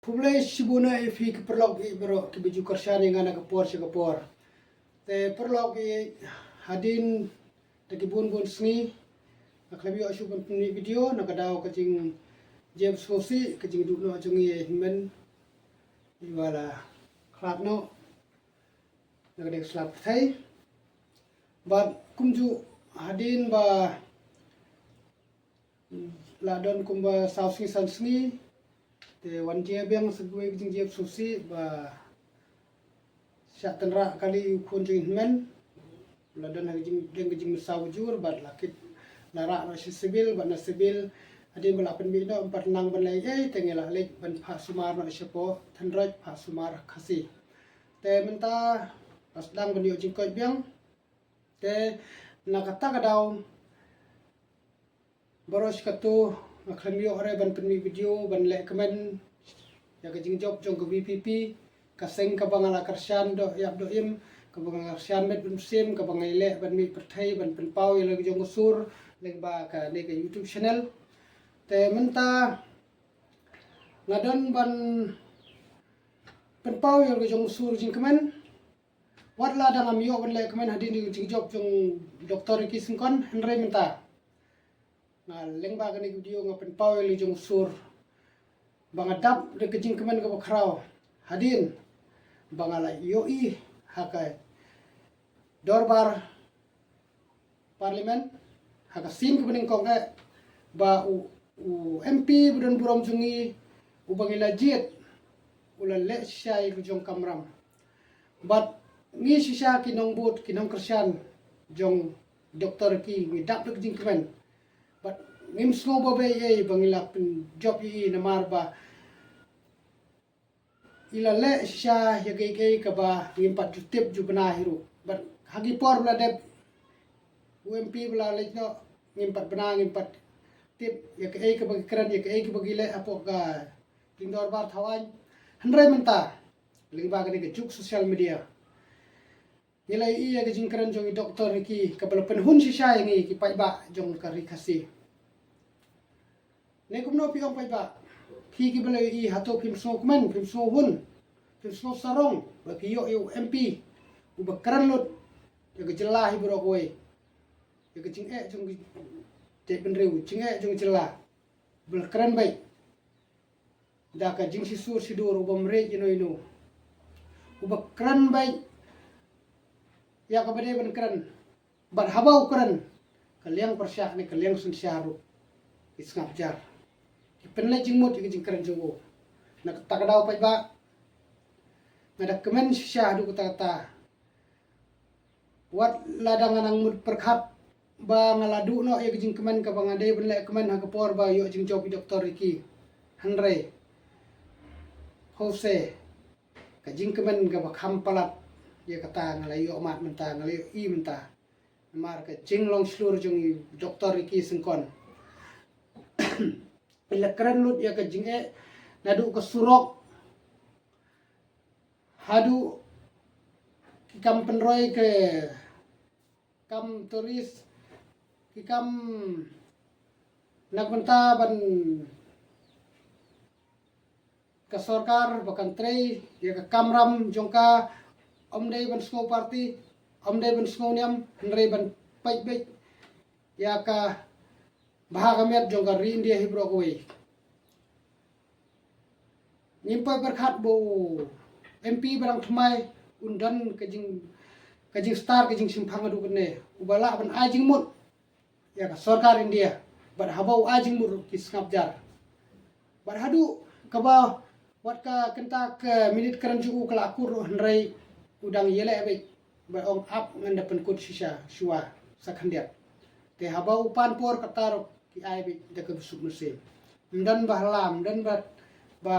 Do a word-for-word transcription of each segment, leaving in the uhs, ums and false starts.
Khublei shibun ïa phi ki paralok baroh kiba ju kyrshan ïa nga na ka por sha ka por. Te paralok, hadien da ki bun bun sngi nga khlem ïoh shuh ban pynmih video na ka daw ka jingjia sngewsih, ka jingduh noh jong ngi hynmen, ïa la khlad noh na ka dei ka sla pyrthei. Bad kumjuh hadien ba la don kumba saw sngi san sngi, te wan jia biang sa kawei ka jingjia sngewsih ba shah tynrah kali u khun jong ngi hynmen. La don ha ka jingdeng ka jingmynsaw bajur bad la kit la rah noh sha civil, bad na civil hadien ba la pynmih noh ym pat nang ban leh ei ei, te ngi la leit ban phah sumar noh shapoh Thynroit, phah sumar Khasi. Te mynta la sdang ban ïoh jingkoit biang. Te na kata ka daw baroh shi katta nga khlem ïoh re ban pynmih video ban leh kmen ïa ka jingjop jong ka VPP, ka seng kaba nga la kyrshan doh ïap doh im, kaba nga la kyrshan met bad mynsiem, kaba nga ïaleh ban mih pyrthei ban pynpaw ïa la ka jong ka sur lyngba kane ka YouTube channel. Te mynta nga don ban pynpaw ïa la ka jong ka sur jingkmen. Wat la dang ngam ïoh ban leh kmen hadien ka jingjop jong Doctor Ricky Syngkon, hynrei mynta nga lyngba kane ka video nga pynpaw ïa la ka jong ka sur ba nga dap da ka jingkmen kaba khraw hadien ba nga la ïohi ha ka dorbar Parliament ha ka sien kaba nyngkong eh ba u, u MP ba don burom jong ngi uba ngi la jied u la leh shisha ïa ka jong ka kamram. Bad ngi shisha ki nongbud ki nongkyrshan jong Doctor Ricky ngi dap da ka jingkmen. Bad ngim sngew ba bha ei ei ba ngi la pynjop ïa i namar ba i la leh shisha ïa kaei kaei kaba ngim pat ju tip ju bna hi ruh. Bad ha ki por ba la dep u MP ba la leit noh ngim pat bna, ngim pat tip ïa kaei kaba ki kren, ïa kaei kaba ki leh hapoh ka jingdorbar thaw aiñ. Hynrei mynta lyngba kane ka juk social media ngi la ïohi ïa ka jingkren jong i Doctor Ricky kaba la pynhun shisha ïa ngi ki paidbah jong ka Ri Khasi. Ne kumno phi ong paidbah? Phi kiba la ïohi hato phim sngewkmen, phim sngewhun, phim sngewsarong ba phi ïoh ïa u MP uba kren lut ïa ka jylla hi baroh kawei, ïa ka jingeh jong ka jaitbynriew, jingeh jong ka jylla, ba la kren beit da ka jingshisur shidur, u bym rieh ïano ïano, uba kren beit ïa kaba dei ban kren. Bad haba u kren, ka liang pyrshah ne ka liang synshar ruh ki sngap jar, ki pynleit jingmut ïa ka jingkren jong u. Na kata ka daw paidbah, nga da kmen shisha haduh katta katta. Wat la dang nga nang mut pyrkhat ba nga la duh noh ïa ka jingkmen kaba nga dei ban leh kmen ha ka por ba ïoh jingjop i Doctor Ricky. Hynrei hooid, ka jingkmen kaba kham palat ïa kata nga la ïoh mad mynta, nga la ïohi mynta. Namar ka jinglong shlur jong i Doctor Ricky Syngkon. I la kren lut ïa ka jingeh naduh ka surok haduh ki kam pynroi, ki kam tourist, ki kam na ka bynta ban ka sorkar ba kan trei ïa ka kamram jong ka, ym dei ban sngew party, ym dei ban sngew niam, hynrei ban peit beit ïa ka bha ka miat jong ka ri India hi baroh kawei. Ngim pat pyrkhat ba u MP ba dang thymmai un don ka jing, ka jingstad, ka jingshemphang haduh katne, uba lah ban ai jingmut ïa ka sorkar India. Bad haba u ai jingmut ruh ki sngap jar. Bad haduh kaba wat ka kynta ka minit kren jong u ka la kut ruh, hynrei u dang ïaleh beit ba ong ap ngan da pynkut shisha shuwa sa khyndiat. Te haba u pan por kata ruh ki ai beit da kaba suk mynsiem. Ym don ba hlam, ym don ba, ba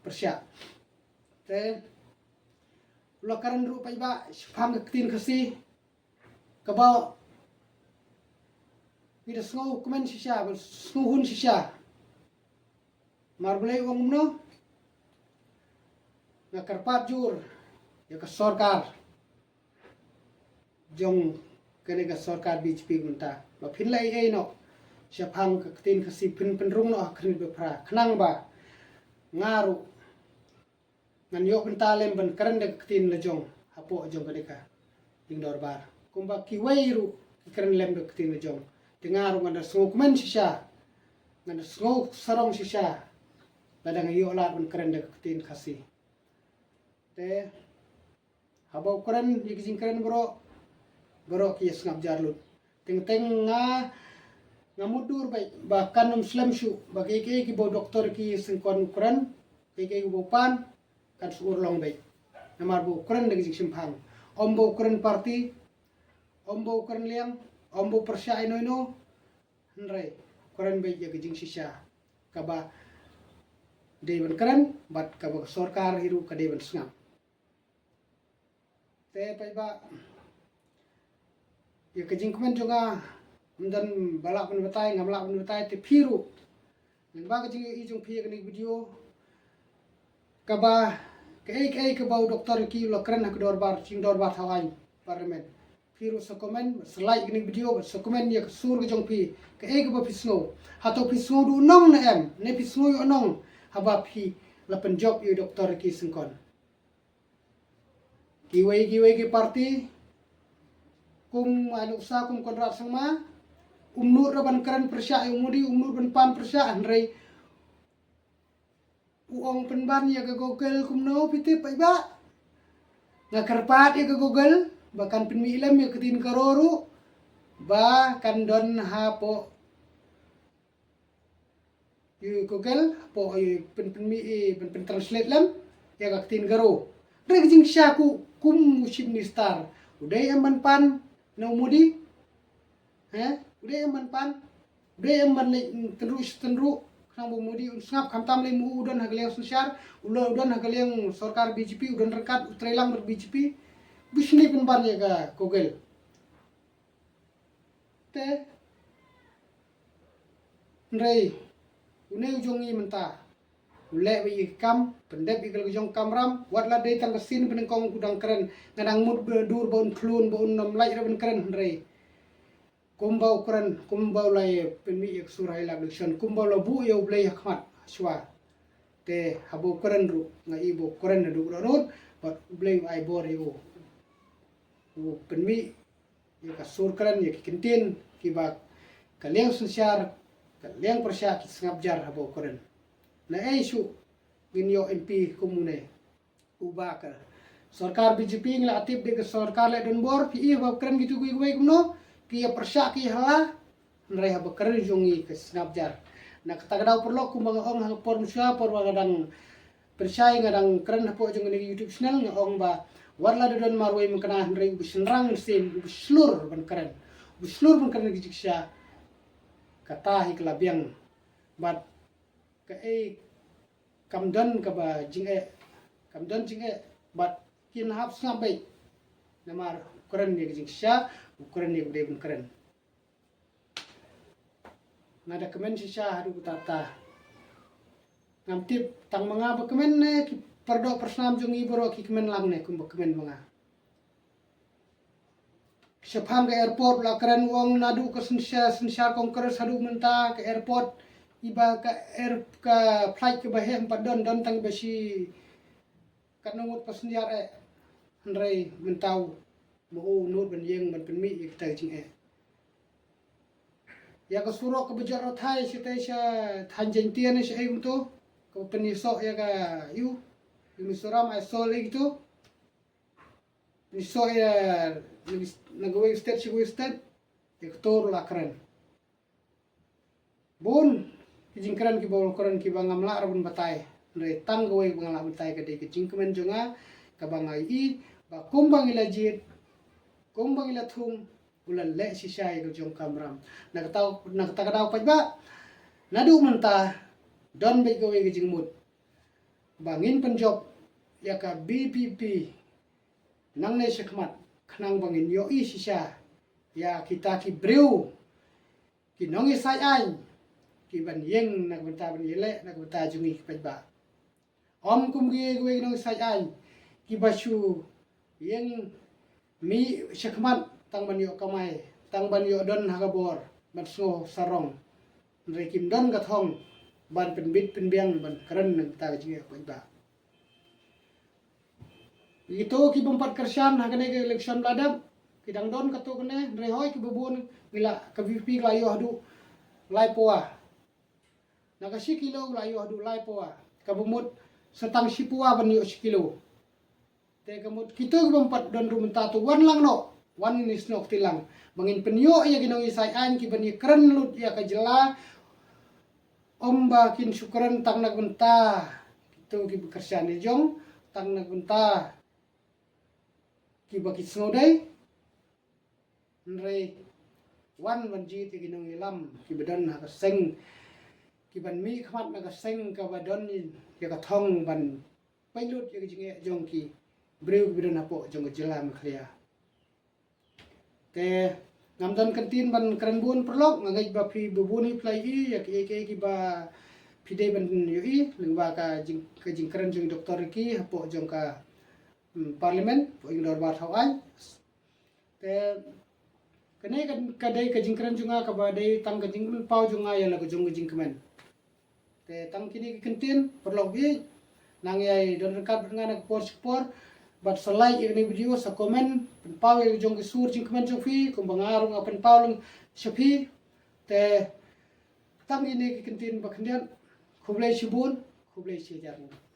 pyrshah. Te u la kren ruh paidbah shaphang ka ktien Khasi kaba ngi da sngewkmen shisha, ba sngewhun shisha. Mar balei u ong kumno? Nga kyrpad jur ïa ka sorkar jong kane ka sorkar BJP mynta ba phin leh ei ei noh shaphang ka ktien Khasi, phin pynrung noh ha khyrnit ba phra, khnang ba nga ruh ngan ïoh bynta lem ban kren da ka ktien la jong hapoh jong kane ka jingdorbar. Kumba kiwei ruh ki kren lem da ka ktien la jong. Te nga ruh ngan da sngewkmen shisha, ngan da sngew sarong shisha lada nga ïoh lad ban kren da ka ktien Khasi. Te haba u kren ïa ki jingkren baroh, baroh ki ïa sngap jar lut. Teng teng nga, nga mutdur beit ba kan ym slem shuh ba kiei kiei kiba u Doktor Ricky Syngkon u kren, kiei kiei kiba u pan, kan shu urlong beit. Namar ba u kren da ka jingshemphang. Ym ba u kren party, ym ba u kren liang, ym ba u pyrshah ino ino. Hynrei u kren beit ïa ka jingshisha kaba dei ban kren bad kaba ka sorkar hi ruh ka dei ban sngap. Te paidbah, ïa ka jingkmen jong nga, ym don ba lah ban batai, ngam lah ban batai, te phi ruh, lyngba ka jingïohi jong phi ïa kane ka video, kaba kaei kaei kaba u Doktor Ricky u la kren ha ka dorbar, jingdorbar thaw aiñ Parliament, phi ruh sa comment, sa like ïa kane ka video, sa comment ïa ka sur ka jong phi, kaei kaba phi sngew. Hato phi sngew duh nong ne em, ne phi sngew ïoh nong haba phi la pynjop ïa u Doktor Ricky Syngkon? Kiwei kiwei ki party, kum ai nuksa kum Conrad Sangma, um nud ruh ban kren pyrshah ïa u Modi, um nud ban pan pyrshah, hynrei u ong pynban ïa ka Google kumno phi tip paidbah? Nga kyrpad ïa ka Google ba kan pynmih lem ïa ka ktien Garo ruh ba kan don hapoh ïa u Google, hapoh ïa u pyn, pynmih, ïa u pyn, pyntranslate lem ïa ka ktien Garo. Hynrei ka jingshisha, kum u Chief Minister, u dei em ban pan na u Modi? He? U dei em ban pan? U dei em ban leit tynruh shi tynruh khnang ba u Modi un sngap? Khamtam lei mo u don ha ka liang synshar, u la, u don ha ka liang sorkar B J P, u don ryngkat, u trei lang bad B J P. Bishni pynban ïa ka Google. Te hynrei une u jong ngi mynta u leh beit ïa ka kam, pyndep ïa ka la ka jong ka kamram. Wat la dei tang ka sien banyngkong u dang kren, nga dang mutdur ba un khlun, ba un ym lait ruh ban kren, hynrei kumba u kren, kumba u la ïa pynmih ïa ka sur ha ïalap election, kumba u la buh ïa U Blei ha khmat shuwa. Te haba u kren ruh nga i ba u kren naduh rud rud bad U Blei u ai bor ïa u, u pynmih ïa ka sur kren, ïa ki kyntien kiba ka liang synshar, ka liang pyrshah ki sngap jar haba u kren. Naei shuh ngin ïoh M P kum une? Uba ka sorkar B J P ngi la tip dei ka sorkar leh donbor, phi i ba kren kitu kiwei kumno, ki ïa pyrshah ki hala. Hynrei haba kren jong ngi ka sngap jar. Na kata ka daw paralok, kumba nga ong ha ka por mynshuwa, por ba nga dang pynshai, nga dang kren hapoh jong kane ka YouTube channel, nga ong ba wat la da don marwei mynkna, hynrei uba shynrang mynsiem, uba shlur ban kren, uba shlur ban kren ka jingshisha, kata hi ka la biang. Bad kaei, kam don kaba jingeh, kam don jingeh, bad kin hap sngap beit. Namar u kren ïa ka jingshisha, u kren ïa kaba dei ban kren. Nga da kmen shisha haduh katta katta. Ngam tip tang ma nga ba kmen ne ki pardoh parsnam jong ngi baroh ki kmen lang ne kumba kmen ma nga. Shaphang ka airport la kren, u ong naduh ka synshar, synshar Congress haduh mynta ka airport, iba ka air, ka flight kaba heh ym pat don, don tang ba shi katno ngut passenger eh. Hynrei mynta u ma u nud ban ïeng ban pynmih ïa kita ki jingeh. Ïa ka surok kaba jot rthai shatei sha thaiñ Jaiñtia ne shaei kumto, kaba pynïasoh ïa ka, ïa u, ïa u Mizoram, Aizawl ïa kito. Pynïasoh ïa na, na kawei state sha kawei state, ïa kato ruh la kren. Bun ki jingkren kiba u la kren kiba ngam lah ruh ban batai. Hynrei tang kawei ba nga lah batai ka dei ka jingkmen jong nga, kaba nga ïohi ba kumba ngi la jied, kumba ngi la thung, u la leh shisha ïa ka jong ka kamram. Na kata, na kata ka daw paidbah, naduh mynta don beit kawei ka jingmut ba ngin pynjop ïa ka B P P nangne shakhmat, khnang ba ngin ïohi shisha ïa kita ki briew, ki nongïasaid aiñ, ki ban ïeng na ka bynta ban ïaleh na ka bynta jong ngi ki paidbah. Ym kum kiwei kiwei ki nongïasaid aiñ kiba shu ïeng mih shakhmat tang ban ïoh kamai, tang ban ïoh don ha ka bor, ban sngew sarong. Hynrei kim don ka thong ban pynbit pynbiang, ban kren na ka bynta ka jingeh ka paidbah. Kito ki bym pat kyrshan ha kane ka election ba la dep, ki dang don katto katne, hynrei hoi kiba bun ngi la, ka VPP ka la ïoh haduh lai pawa. Na ka shi kilo ka la ïoh haduh lai pawa. Kaba mut sa tang shi pawa ban ïoh shi kilo. Te ka mut kito ki bym pat don ruh mynta to wan lang noh, wan ngin ïasnoh kti lang. Ba ngin pynïoh ïa ki nongïasaid aiñ kiban ïakren lut ïa ka jylla. Ym ba kin shu kren tang na ka bynta kito kiba kyrshan ïa jong, tang na ka bynta kiba ki sngewdei. Hynrei wan ban jied ïa ki nongïalam kiba don ha ka seng, kiban mih khmat na ka seng kaba don ïa ka thong ban pynlut ïa ka jingeh jong ki briew kiba don hapoh jong ka jylla Meghalaya. Te ngam don kyntien ban kren bun paralok, nga ngeit ba phi bun hi phi la ïohi ïa kiei kiei kiba phi dei ban ïohi lyngba ka jing, ka jingkren jong i Doktor Ricky hapoh jong ka, hmm, Parliament, hapoh jong ka dorbar thaw aiñ. Te kane ka, ka dei ka jingkren jong nga kaba dei tang ka jingpynpaw jong nga ïa la ka jong ka jingkmen. Te tang kine ki kyntien paralok, ba nang ïai don ryngkat bad nga na ka por sha ka por. Bad sa like ïa kane ka video, sa comment, pynpaw ïa ka jong ka sur jingkmen jong phi kumba nga ruh nga pynpaw lang sha phi. Te tang kine ki kyntien ba khyndiat. Khublei shibun, khublei shihajar nguh.